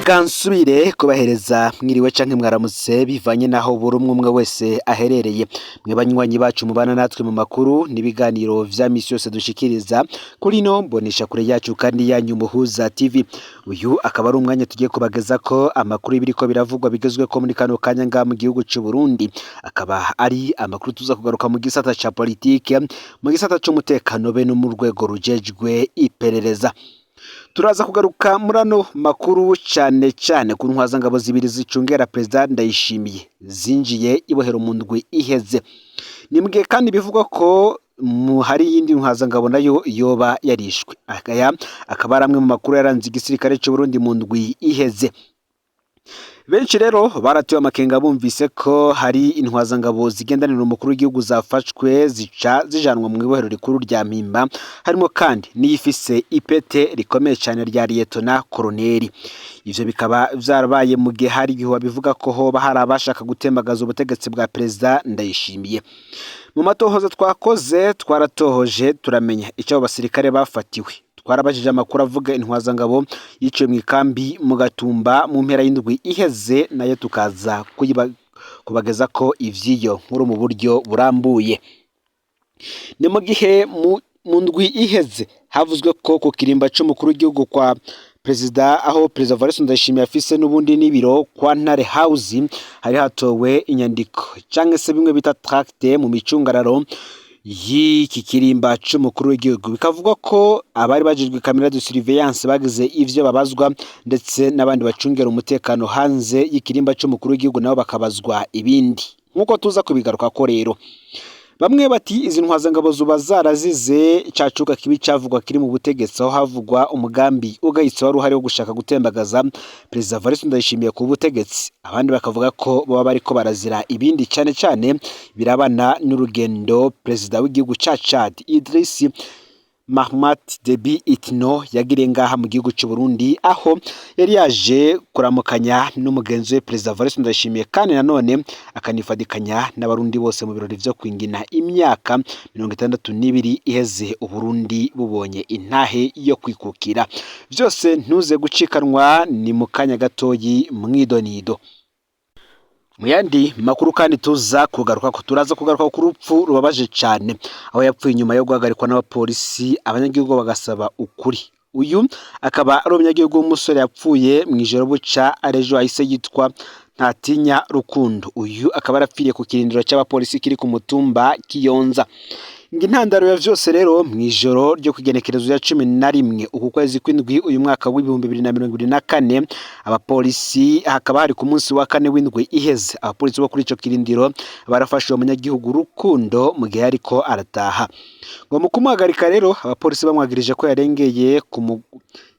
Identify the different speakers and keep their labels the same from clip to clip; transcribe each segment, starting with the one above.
Speaker 1: Kansubire kubahereza mwiriwe canke mwaramutse, bivanye naho buri umwe umwe wese aherereye. Mwe banywanyi bacu mubana natwe mu makuru n'ibiganiro vya misi yose dushikiriza kuri ino mbonesha kure yacu kandi yanyu Muhuza TV. Uyu akaba ari umwanya tugiye kubagezako amakuru y'ibiriko biravugwa bigezweko muri kano kanya ngaha mu gihugu c'u Burundi. Akaba ari amakuru tuza kugaruka mu gisata ca politike, mu gisata c'umutekano, be no mu rwego rujejwe iperereza. Turaza kugaruka muri ano makuru cane cane ku ntwazangabo zibiri zicungera Perezida Ndayishimiye zinjiye ibohero mu ndwi iheze. Ni mugihe kandi bivugwa ko hari iyindi ntwazangabo nayo yoba yarishwe. Aya akaba ari amwe mu makuru yaranze igisirikare c'u Burundi mu ndwi iheze. Benshi rero baratewe amakenga bumvise ko hari intwazangabo zigendanira umukuru w'igihugu zafashwe, zica zijanwa mu ibohero rikuru rya Mpimba, harimo kandi n'iyifise ipete rikomeye cyane rya liyetona koroneri. Ivyo bikaba vyarabaye mu gihe hari ibihuha bivuga ko hoba hari abashaka gutembagaza ubutegetsi bwa Perezida Ndayishimiye. Mu matohoza twakoze, twaratohoje turamenya icyo abo basirikare bafatiwe. Twarabajije amakuru avuga intwazangabo yiciwe mu ikambi mu Gatumba mu mpera y'indwi iheze, nayo tukaza kubageza ko ivy'iyo nkuru mu buryo burambuye. Ni mu gihe mu ndwi iheze havuzwe ko ku kirimba c'umukuru w'igihugu kwa Perezida, aho Perezida Evariste Ndayishimiye afise n'ubundi n'ibiro kwa Ntare House, hari hatowe inyandiko canke se bimwe bita tract mu micungararo y'iki kirimba c'umukuru w'igihugu. Bikavugwa ko abari bajejwe caméra de surveillance bagize ivyo babazwa, ndetse n'abandi bacungera umutekano hanze y'ikirimba c'umukuru w'igihugu nabo bakabazwa ibindi, nk'uko tuza kubigarukako. Rero bamwe bati izi ntwazangabo zuba zarazize ca cuka kibi cavugwa kiri mu butegetsi, aho havugwa umugambi ugayitse wari uhari wo gushaka gutembagaza Perezida Evariste Ndayishimiye ku butegetsi. Abandi bakavuga ko baba bariko barazira ibindi, cane cane birabana n'urugendo Perezida w'igihugu ca Chad Idriss Mahamat Deby Itno yagiriye ngaha mu gihugu c'u Burundi, aho yari yaje kuramukanya n'umugenzi we Perezida Evariste Ndayishimiye, kandi nanone akanifadikanya n'Abarundi bose mu birori vyo kwingina imyaka 62 iheze Uburundi bubonye intahe yo kwikukira. Vyose ntuze gucikanwa, ni mu kanya gatoyi mwidonido. Mu yandi makuru kandi tuza kugaruka ko, turaza kugaruka ku rupfu rubabaje cyane, aho yapfuye inyuma yo guhagarikwa n'abapolisi, abanyagihugu bagasaba ukuri. Uyu akaba ari umunyagihugu w'umusore yapfuye mu ijoro buca arejo hahise, yitwa Ntatinya Rukundo. Uyu akaba yarapfiriye ku kirindiro cy'abapolisi kiri ku mutumba Kiyonza. Ngo intandaro ya vyose rero, mu ijoro ryo kugenekerezo ya 11 uku kwezi kw'indwi uyu mwaka w'2024, abapolisi, hakaba hari ku munsi wa kane w'indwi iheze, abapolisi bo kuri ico kirindiro barafashe uwo munyagihugu Rukundo mu gihe ariko arataha. Ngo mu kumuhagarika rero, abapolisi bamwagirije ko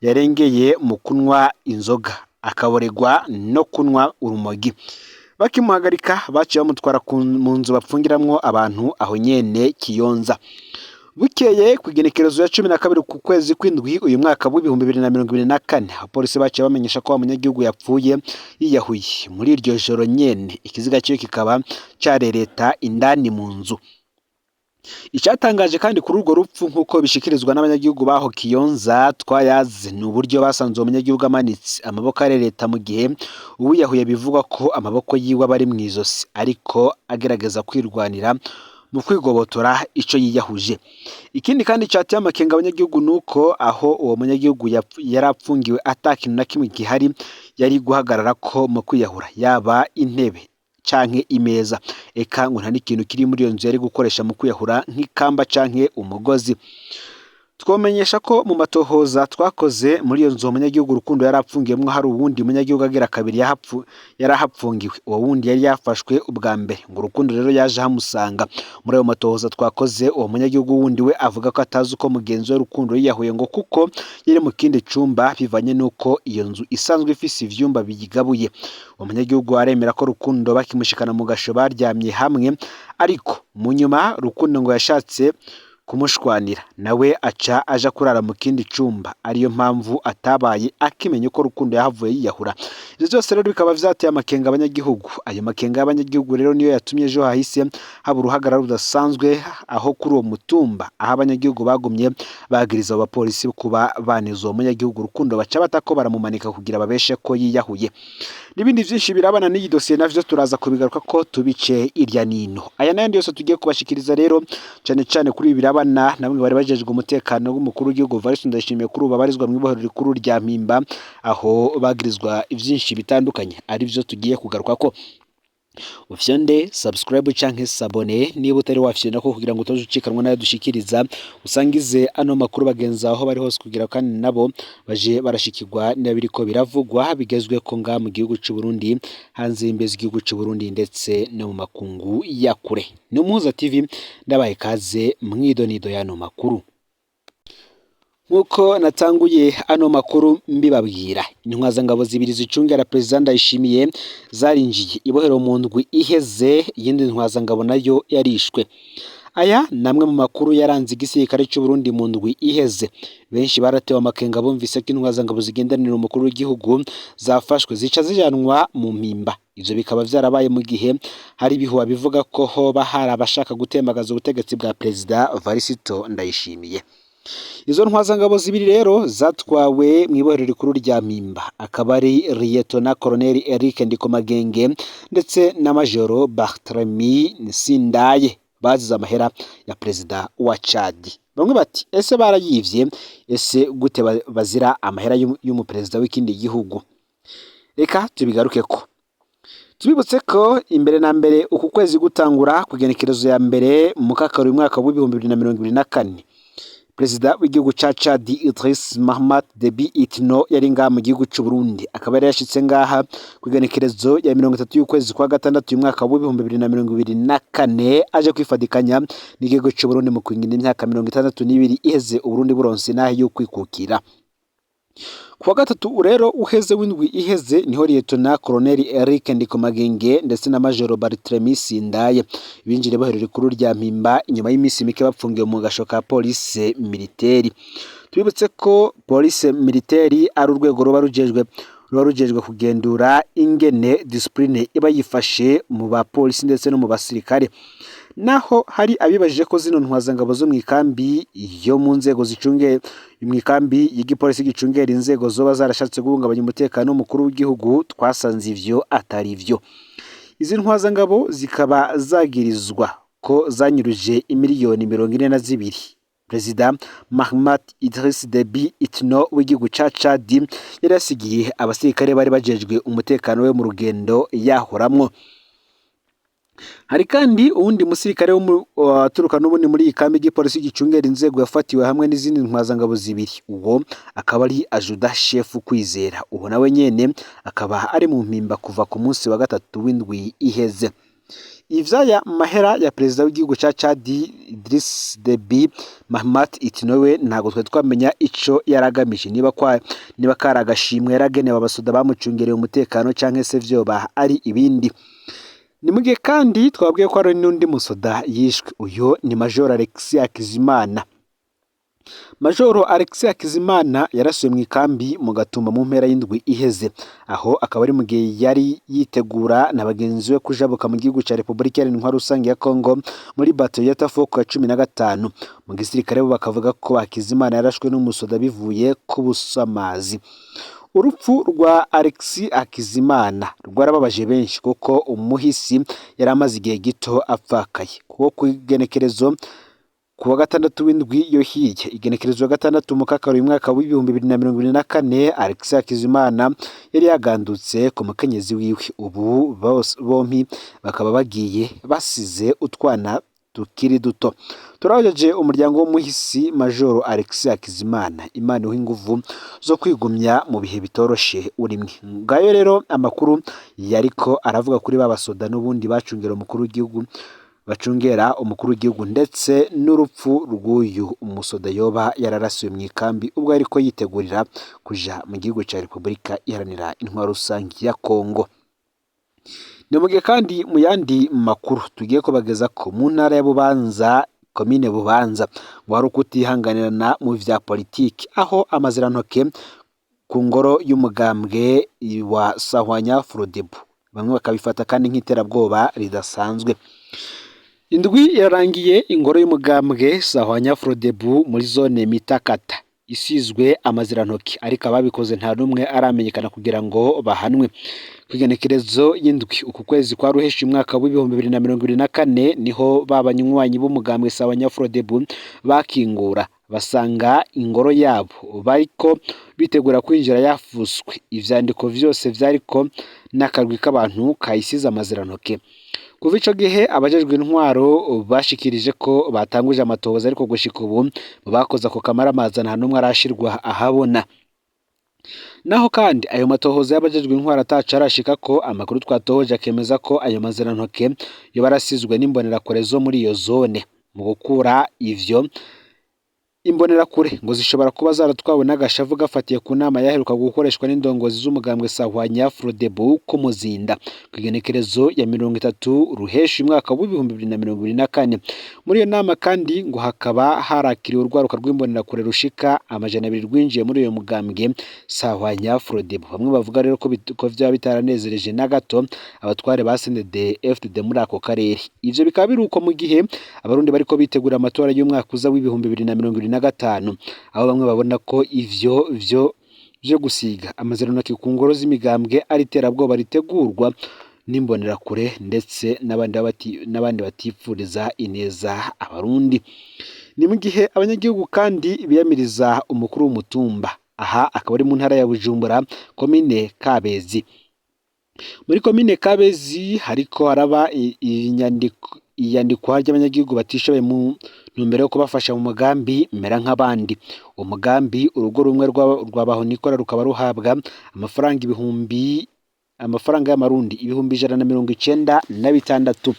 Speaker 1: yarengeye mu kunywa inzoga, akaboregwa no kunywa urumogi. Bakimuhagarika, baciye bamutwara mu nzu bapfungiramwo abantu aho nyene Kiyonza. Bukeye ku igenekerezo ya 12 ku kwezi kw'indwi uyu mwaka w'2024, abapolisi baciye bamenyesha ko wa munyagihugu yapfuye yiyahuye muri iryo joro nyene, ikiziga ciwe kikaba carereta indani mu nzu. Icyatangaje kandi kuri urwo rupfu, nk'uko bishikirizwa n'abanyagihugu baho Kiyonza twayaze, ni uburyo basanze uwo munyagihugu amanitse amaboko arereta, mu gihe uwiyahuye bivugwa ko amaboko yiwe aba ari mu izosi, ariko agerageza kwirwanira mu kwigobotora ico yiyahuje. Ikindi kandi cateye amakenga abanyagihugu nuko aho uwo munyagihugu yari apfungiwe ata kintu na kimwe gihari yari guhagarara ko mu kwiyahura, yaba intebe canke imeza, eka ngo nta n'ikintu kiri muri iyo nzu yari gukoresha mu kwiyahura nk'ikamba canke umugozi. Twomenyesha ko mu matohoza twakoze, muri iyo nzu uwo munyagihugu Rukundo yari apfungiyemwo hari uwundi munyagihugu agira kabiri yari ahapfungiwe. Uwo wundi yari yafashwe ubwa mbere, ngo Rukundo rero yaje ahamusanga. Muri ayo matohoza twakoze, uwo munyagihugu wundi we avuga ko atazi uko mugenzi we Rukundo yiyahuye, ngo kuko yari mu kindi cumba, bivanye n'uko iyo nzu isanzwe ifise ivyumba biyigabuye. Uwo munyagihugu aremera ko Rukundo bakimushikana mu gasho baryamye hamwe, ariko mu nyuma Rukundo ngo yashatse kumushwanira, nawe aca aja kurara mu kindi cumba, ariyo mpamvu atabaye akimenya uko Rukundo yahavuye yiyahura. Ivyo vyose rero bikaba vyateye amakenga abanyagihugu. Ayo makenga y'abanyagihugu rero niyo yatumye ejo hahise haba uruhagarara rudasanzwe aho kuri uwo mutumba, aho abanyagihugu bagumye bagiriza abo bapolisi kuba baneze uwo munyagihugu Rukundo, baca batako baramumanika kugira babeshe ko yiyahuye. N'ibindi vyinshi birabana n'iyi dosiye navyo turaza kubigaruka ko tubice irya nino. Aya n'ayandi yose tugiye kubashikiriza rero, cane cane kuri ibi birabana na bamwe bari bajejwe umutekano w'umukuru w'igihugu Evariste Ndayishimiye, kuri ubu babarizwa mw'ibohero rikuru rya Mpimba, aho bagirizwa vyinshi bitandukanye, arivyo tugiye kugarukako. Ufyonde subscribe canke s'abonner niba utari wafyonda ko, kugira ngo utoze ucikanwa nayo dushikiriza. Usangize ano makuru bagenzi aho bari hose, kugira kandi nabo baje barashikirwa niba biriko biravugwa bigezweko ngaha mu gihugu c'u Burundi, hanze y'imbibe z'igihugu c'u Burundi, ndetse no mu makungu ya kure. Ni Umuhuza TV, ndabaye kaze mwidonido y'ano makuru. Nk'uko natanguye ano makuru mbibabwira, intwazangabo zibiri zicungera Perezida Ndayishimiye zarinjiye ibohero mu ndwi iheze, iyindi ntwazangabo nayo yarishwe. Aya ni amwe mu makuru yaranze igisirikare cy'u Burundi mu ndwi iheze. Benshi baratewe amakenga bumvise ko intwazangabo zigendanira umukuru w'igihugu zafashwe zica zijanwa mu Mpimba. Ivyo bikaba vyarabaye mu gihe hari ibihuha bivuga ko hoba hari abashaka gutembagaza ubutegetsi bwa Perezida Varisito Ndayishimiye. Izo ntwazangabo zibiri rero zatwawe mw'ibohero rikuru rya Mpimba, akaba ari Liyetona Koloneli Eric Ndikumagenge ndetse na Majoro Barthelemy Nsindaye, bazize amahera ya perezida wa Chad. Bamwe bati: "Ese barayivye? Ese gute bazira amahera y'umuperezida w'ikindi gihugu?" Reka tubigarukeko. Tubibutse ko imbere na mbere uku kwezi gutangura, ku igenekerezo ya mbere mu kakaro umwaka w'2024, perezida w'igihugu ca Chad Idriss Mahamat Deby Itno yari ngaha mu gihugu c'u Burundi, akaba yari yashitse ngaha ku igenekerezo ya 30 y'ukwezi kwa gatandatu uyu mwaka w'2024, aje kwifadikanya n'igihugu c'u Burundi mu kwingira imyaka 62 iheze Uburundi buronse intahe y'ukwikukira. Ku wa gatatu rero uheze w'indwi iheze niho Liyetona Koloneli Eric Ndikumagenge ndetse na Majoro Barthelemy Sindaye binjiriye ibohero rikuru rya Mpimba, inyuma y'iminsi mike bapfungiwe mu gasho ka police militaire. Tubibutse ko police militaire ari urwego ruba rujejwe kugendura ingene discipline iba yifashe mu bapolisi ndetse no mu basirikare. Naho hari abibajije ko zino ntwazangabo zo mu ikambi yo mu nzego zicunge, mu ikambi y'igipolisi gicungera inzego, zoba zarashatse guhungabanya umutekano w'umukuru w'igihugu, twasanze ivyo atari vyo. Izi ntwazangabo zikaba zagirizwa ko zanyuruje imiliyoni 42 Perezida Mahamat Idriss Deby Itno w'igihugu ca Chad yari yasigiye abasirikare bari bajejwe umutekano we mu rugendo yahoramwo. Hari kandi uwundi musirikare waturuka n'ubundi muri iyi kambi y'igipolisi gicungera inzego yafatiwe hamwe n'izindi ntwazangabo zibiri, uwo akaba ari adjudant chef Kwizera. Uwo nawe nyene akaba ari mu Mpimba kuva ku munsi wa gatatu w'indwi iheze. Ivyaya mahera ya perezida w'igihugu ca Chad Idriss Deby Mahamat Itno we ntabwo twari twamenya ico yaragamije, niba kari agashimwe yaragenewe abasoda bamucungereye umutekano canke se vyoba ari ibindi. Ni mu gihe kandi twabwiye ko hari n'undi musoda yishwe, uyo ni Major Alexis Hakizimana. Majoro Alexis Hakizimana yarasuye mu ikambi mu Gatumba mu mpera y'indwi iheze, aho akaba ari mu gihe yari yitegura na bagenzi be kujabuka mu gihugu ca Repubulika Iharanira Intwaro Rusange ya Congo muri bato ya Tafoko ya 15. Mu gisirikare bo bakavuga ko Hakizimana yarashwe n'umusoda bivuye ku busamazi. Urupfu rwa Alexis Hakizimana rwarababaje benshi, kuko umuhisi yari amaze igihe gito apfakaye, kuko ku igenekerezo ku wa gatandatu w'indwi yo hirya, igenekerezo ya gatandatu mukakaro uyu mwaka w'2024, Alexis Hakizimana yari yagandutse ku mukenyezi wiwe. Ubu bompi bakaba bagiye basize utwana tukiri duto. Turahojeje umuryango w'umuhisi Majoro Alexis Hakizimana, Imana iwuhe inguvu zo kwigumya mu bihe bitoroshe urimwe. Ngayo rero amakuru yariko aravuga kuri ba basoda n'ubundi bacungera umukuru w'igihugu, bacungera umukuru w'igihugu, ndetse n'urupfu rw'uyu umusoda yoba yararasiwe mu ikambi ubwo ariko yitegurira kuja mu gihugu ca Repubulika Iharanira Intwaro Rusange ya Kongo. Ni mu gihe kandi mu yandi makuru tugiye kubageza ko mu ntara ya Bubanza komine Bubanza. Ngo hari ukutihanganirana mu vya politiki, aho amazirantoke ku ngoro y'umugambwe wa Sahwanya Frodebu, bamwe bakabifata kandi nk'iterabwoba ridasanzwe. Indwi irarangiye ingoro y'umugambwe Sahwanya Frodebu muri zone Mitakata isizwe amazirantoki, ariko ababikoze nta n'umwe aramenyekana kugira ngo bahanwe. Kw'igenekerezo y'indwi uku kwezi kwa ruheshi umwaka w'2024 niho ba banywanyi b'umugambwe Sahwanya Frodebu bakingura basanga ingoro yabo bariko bitegura kwinjira yafuswe, ivyandiko vyose vyariko n'akarwi k'abantu kayisize amazirantoke. Kuva ico gihe abajejwe intwaro bashikirije ko batanguje amatohoza, ariko gushika ubu mu bakoze ako kamaramaza nta n'umwe arashirwa ahabona. Naho kandi ayo matohoza y'abajejwe intwaro ataco arashika ko amakuru twatohoje akemeza ko ayo mazirantoke yoba arasizwe n'imbonerakure zo muri iyo zone. Mu gukura ivyo imbonerakure ngo zishobora kuba zaratwawe n'agashavu gafatiye ku nama yaheruka gukoreshwa n'indongozi z'umugambwe Sahwanya Frodebu ku Muzinda kw'igenekerezo ya 30 ruheshi umwaka w'2024. Muri iyo nama kandi ngo hakaba harakiriwe urwaruka rw'imbonerakure rushika 200 rwinjiye muri uyo mugambwe Sahwanya Frodebu. Bamwe bavuga rero ko vyaba bitaranezereje na gato abatware ba CNDD FDD muri ako karere. Ivyo bikaba biri uko mu gihe abarundi bariko bitegura amatora y'umwaka uza w'2025, aho bamwe babona ko ivyo vyo vyo gusiga amazirantoki ku ngoro z'imigambwe ari iterabwoba ritegurwa n'imbonerakure ndetse n'abandi batipfuriza ineza abarundi. Ni mu gihe abanyagihugu kandi biyamiriza umukuru w'umutumba, aha akaba ari mu ntara ya Bujumbura komine Kabezi. Muri komine Kabezi hariko haraba iyandikwa ry'abanyagihugu batishoboye mu ntumbero yo kubafasha mu mugambi mera nk'abandi. Uwo mugambi urugo rumwe rwa Bahonikora rukaba ruhabwa amafaranga y'amarundi 196,000.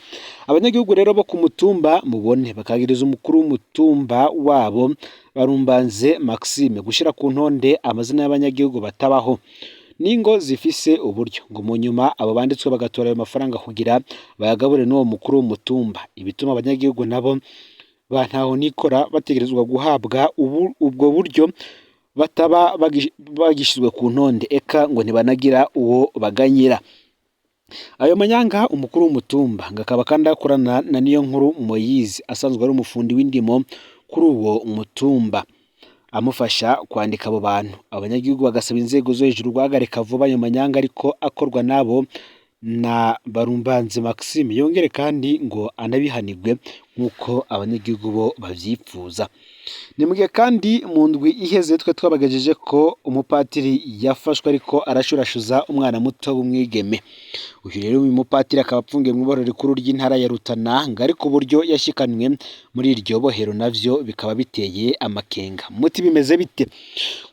Speaker 1: Abanyagihugu rero bo ku mutumba mubone bakagiriza umukuru w'umutumba wabo Barumbanze Maxime gushira ku ntonde amazina y'abanyagihugu batabaho n'ingo zifise uburyo, ngo mu nyuma abo banditswe bagatora ayo mafaranga kugira bayagabure n'uwo mukuru w'umutumba, ibituma abanyagihugu nabo ba ntahonikora bategerezwa guhabwa ubwo buryo bataba bagishizwe ku ntonde, eka ngo ntibanagira uwo baganyira. Ayo manyanga umukuru w'umutumba ngo akaba kandi akorana na Niyonkuru Moyize asanzwe ari umufundi w'indimo kuri uwo mutumba, amufasha kwandika abo bantu. Abanyagihugu bagasaba inzego zo hejuru guhagarika vuba ayo manyanga ariko akorwa nabo na Barumbanze Maxime, yongere kandi ngo anabihanirwe nk'uko abanyagihugu bo bavyipfuza. Ni mugihe kandi mu ndwi iheze twe twabagejeje ko umupatiri yafashwe ariko arashurashuza umwana muto w'umwigeme. Uyu rero uyu mupatiri akaba apfungiye mw'ibohero rikuru ry'intara ya Rutana, ngo ariko uburyo yashikanwe muri iryo bohero navyo bikaba biteye amakenga. Muti bimeze bite?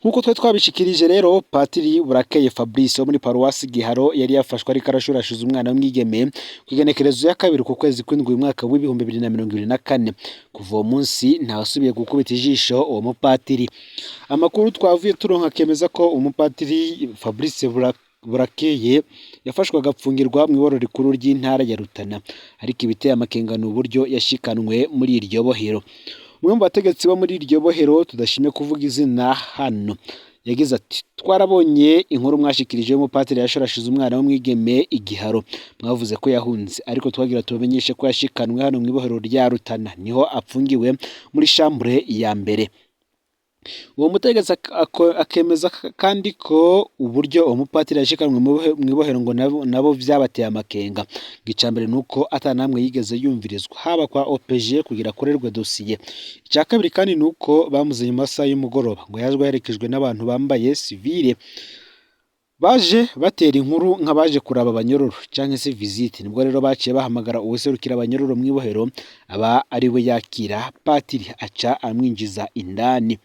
Speaker 1: Nk'uko twe twabishikirije rero, Patiri Burakeye Fabrice wo muri paruwasi Giharo yari yafashwe ariko arashurashuza umwana w'umwigeme kw'igenekerezo ya 2 ku kwezi kw'indwi umwaka w'2024. Kuva uwo munsi ntawasubiye gukubita ijisho uwo mupatiri. Amakuru twavuye turonka akemeza ko umupatiri Fabrice Burakeye yafashwe agapfungirwa mw'ibohero rikuru ry'intara ya Rutana, ariko ibiteye amakenga ni uburyo yashikanwe muri iryo bohero. Umwe mu bategetsi bo muri iryo bohero tudashimye kuvuga izina hano yagize ati: twarabonye inkuru mwashikirije y'umupatiri yashorashize umwana w'umwigeme igiharo, mwavuze ko yahunze, ariko twagira tubamenyeshe ko yashikanwe hano mw'ibohero rya Rutana, niho apfungiwe muri chambre ya mbere. Uwo mutegetsi akemeza kandi ko uburyo uwo mupatiri yashikanwe mw'ibohero ngo nabo vyabateye amakenga. Icambere nuko ata namwe yigeze yumvirizwa haba kwa OPG kugira akorerwe dosiye. Icya kabiri kandi nuko bamuzanye mu masaha y'umugoroba, ngo yaje aherekejwe n'abantu bambaye sivile baje batera inkuru nk'abaje kuraba abanyororo canke se visite. Nibwo rero baciye bahamagara uwuserukira abanyororo mw'ibohero aba ari we yakira patiri, aca amwinjiza indani.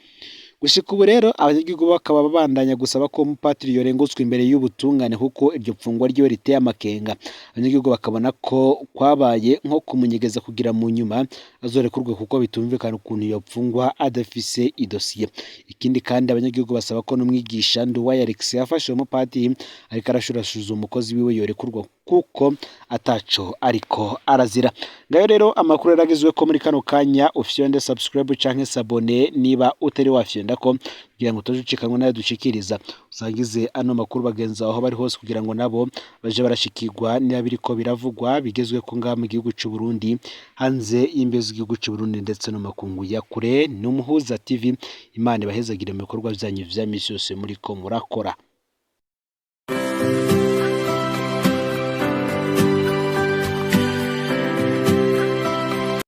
Speaker 1: Gushika ubu rero abanyagihugu bakaba babandanya gusaba ko umupatiri yorengutswa imbere y'ubutungane kuko iryo pfungwa ryiwe riteye amakenga. Abanyagihugu bakabona ko kwabaye nko kumunyegeza kugira mu nyuma azorekurwe kuko bitumvikana ukuntu yopfungwa adafise idosiye. Ikindi kandi abanyagihugu basaba ko n'umwigisha Nduwayo Alex yafashe uwo mupatiri ariko arashurashuza umukozi wiwe yorekurwa kuko ataco ariko arazira. Ngayo rero amakuru yaragezwe ko muri kano kanya, ufyonde subscribe canke s'abonner niba utari wafyonda ko kugira ngo utaje ucikanwa nayo dushikiriza. Usangize ano makuru bagenzi aho bari hose kugira ngo nabo baje barashikirwa niba biriko biravugwa bigezwe ko ngaha mu gihugu c'u Burundi, hanze y'imbibe z'igihugu c'u Burundi ndetse no makungu ya kure. Ni Umuhuza TV. Imana ibahezagire mu bikorwa vyanyu vya misi yose muriko murakora.